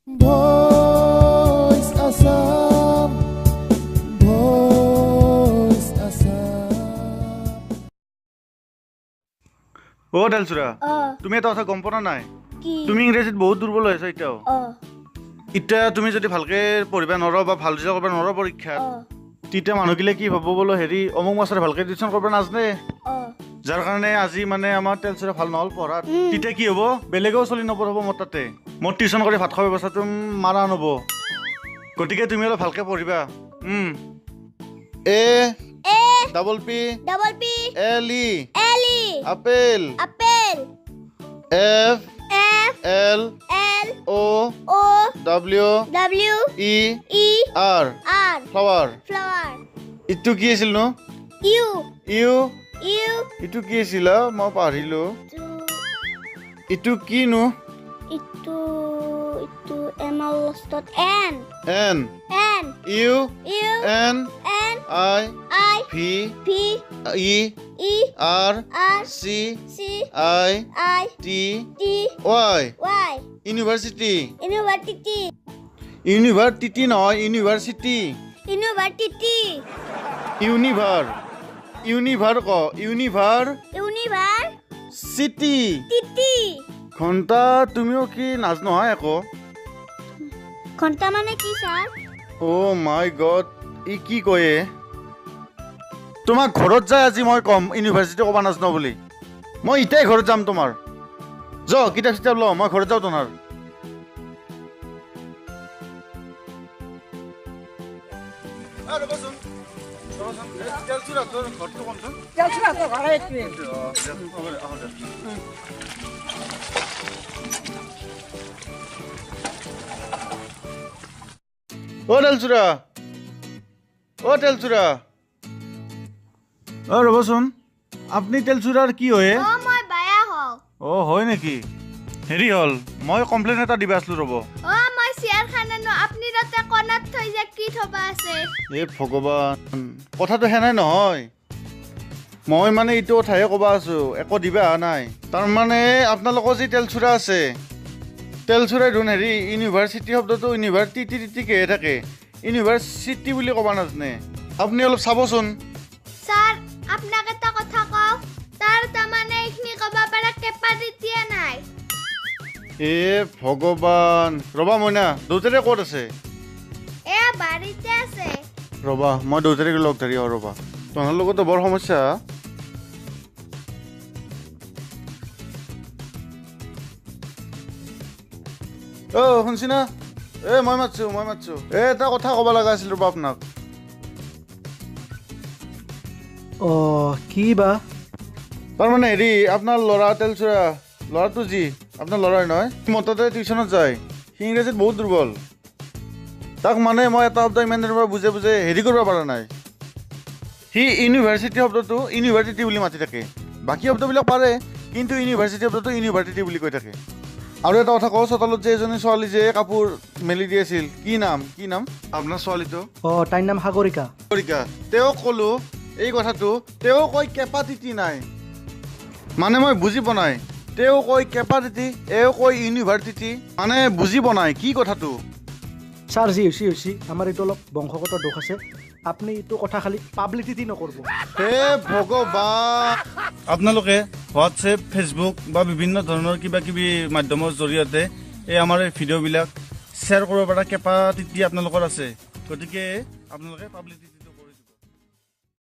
Voice Assam, Voice Assam. অ দালচুৰা, তুমি এটা কথা গম পোৱা নাই? তুমি ইংৰাজীত বহুত দুৰ্বল হৈ আছা এতিয়াও। এতিয়া তুমি যদি ভালকে পঢ়িব নোৱাৰা বা ভাল ৰিজাল্ট কৰিব নোৱাৰা পৰীক্ষাত, তেতিয়া মানুহগিলে কি ভাবিব বোলো হেৰি অমুক মাষ্টৰে ভালকে টিউচন কৰিব নাজানে, যাৰ কাৰণে আজি মানে আমাৰ তেলচুৰা ভাল নহ'ল পঢ়াত। তেতিয়া কি হ'ব, বেলেগেও চলি নপঢ়াব মোৰ তাতে, মোৰ টিউচন কৰি ভাত খোৱাৰ ব্যৱস্থাটো মাৰা নহ'ব। গতিকে তুমি অলপ ভালকে পঢ়িবা। A double P double P L E L E apple apple F F L L O O W W E E R R flower flower. ইটো কি আছিল নো? U U U. ইটো কি আছিল? মই পাহৰিলো। ইটো কি নো? ইটো ইটো এম লাষ্টত N N N U U N N I I V V E E R R C C I I T T Y Y university. University university নহয়, ইউনিভাৰ্চিটি। ইউনিভাৰ্চিটি। ইউনিভাৰ ইউনিভাৰ ক, ইউনিভাৰ ইউনিভাৰ চিটি টিটি। ঘণ্টা তুমিও কি নাজনো হয় একো? ঘণ্টা মানে কি ছাৰ? অ' মাই গড, ই কি কয়ে? তোমাক ঘৰত যাই আজি মই ক'ম ইউনিভাৰ্চিটি ক'ব নাজনো বুলি। মই এতিয়াই ঘৰত যাম তোমাৰ। যাওঁ কিতাপ চিতাপ লওঁ, মই ঘৰত যাওঁ তোমাৰ। অ তেলচুৰা, অ তেলচুৰা, অ ৰ'বচোন, আপুনি তেলচুৰাৰ কি হয়? অ মই বায়া হওঁ। অ হয় নেকি? হেৰি হ'ল, মই কমপ্লেইন এটা দিবা আছিলো ৰ'ব। অ মই চেয়াৰখন আনো, আপুনি তাতে কণাত থৈ যে কি থবা আছে? এ ভগৱান, কথাটো সেনাই নহয়, মই মানে এইটো কথাহে ক'বা আছো, একো দিবা অহা নাই। তাৰমানে আপোনালোকৰ যি তেলচুৰা আছে, তেলচুৰাই দেখোন হেৰি ইউনিভাৰ্চিটি শব্দটো ইউনিভাৰ্চিটি টিটিকেহে থাকে, ইউনিভাৰ্চিটি বুলি ক'ব নাজানে। আপুনি অলপ চাবচোন। ছাৰ আপোনাক এটা কথা কওঁ, তাৰ তাৰমানে এইখিনি ক'ব পৰা কেপাচিটিয়ে নাই। এ ভগৱান, ৰ'বা মইনা, দেউতাৰে ক'ত আছে? এ বাৰীতে আছে। ৰ'বা মই দেউতাৰে লগ ধৰি আহোঁ ৰ'বা। তহঁতৰ লগতো বৰ সমস্যা। অ শুনছি না? এ মই মাতছো, মই মাতছো। এ এটা কথা ক'ব লগা আছিল ৰ'বা আপোনাক। অ কি বা? তাৰমানে হেৰি, আপোনাৰ ল'ৰা তেলচুৰা ল'ৰাটো যি আপোনাৰ ল'ৰাই নহয়, মোৰ তাতে টিউচনত যায়, সি ইংৰাজীত বহুত দুৰ্বল। তাক মানে মই এটা শব্দ ইমান দিনৰ পৰা বুজে বুজে হেৰি কৰিব পৰা নাই। সি ইউনিভাৰ্চিটি শব্দটো ইউনিভাৰ্চিটি বুলি মাতি থাকে, বাকী শব্দবিলাক পাৰে, কিন্তু ইউনিভাৰ্চিটি শব্দটো ইউনিভাৰ্চিটি বুলি কৈ থাকে। আৰু এটা কথা কওঁ, চোতালত যে এজনী ছোৱালী যে কাপোৰ মেলি দি আছিল, কি নাম, কি নাম আপোনাৰ ছোৱালীটো? অ তাইৰ নাম সাগৰিকা। সাগৰিকা। তেওঁক ক'লো এই কথাটো, তেওঁ কয় কেপাচিটি নাই। মানে মই বুজি পোৱা নাই, তেওঁ কয় কেপাচিটি, এওঁ কয় ইউনিভাৰ্চিটি, মানে বুজি পোৱা নাই কি কথাটো। ছাৰ যি হৈছে হৈছে, আমাৰ এইটো অলপ বংশগত দোষ আছে, আপুনি এইটো কথা খালি পাব্লিচিটি নকৰিব। হে ভগৱান। আপোনালোকে হোৱাটছএপ, ফেচবুক বা বিভিন্ন ধৰণৰ কিবা কিবি মাধ্যমৰ জৰিয়তে এই আমাৰ এই ভিডিঅ'বিলাক শ্বেয়াৰ কৰিব পৰা কেপাচিটি আপোনালোকৰ আছে, গতিকে আপোনালোকে পাব্লিচিটি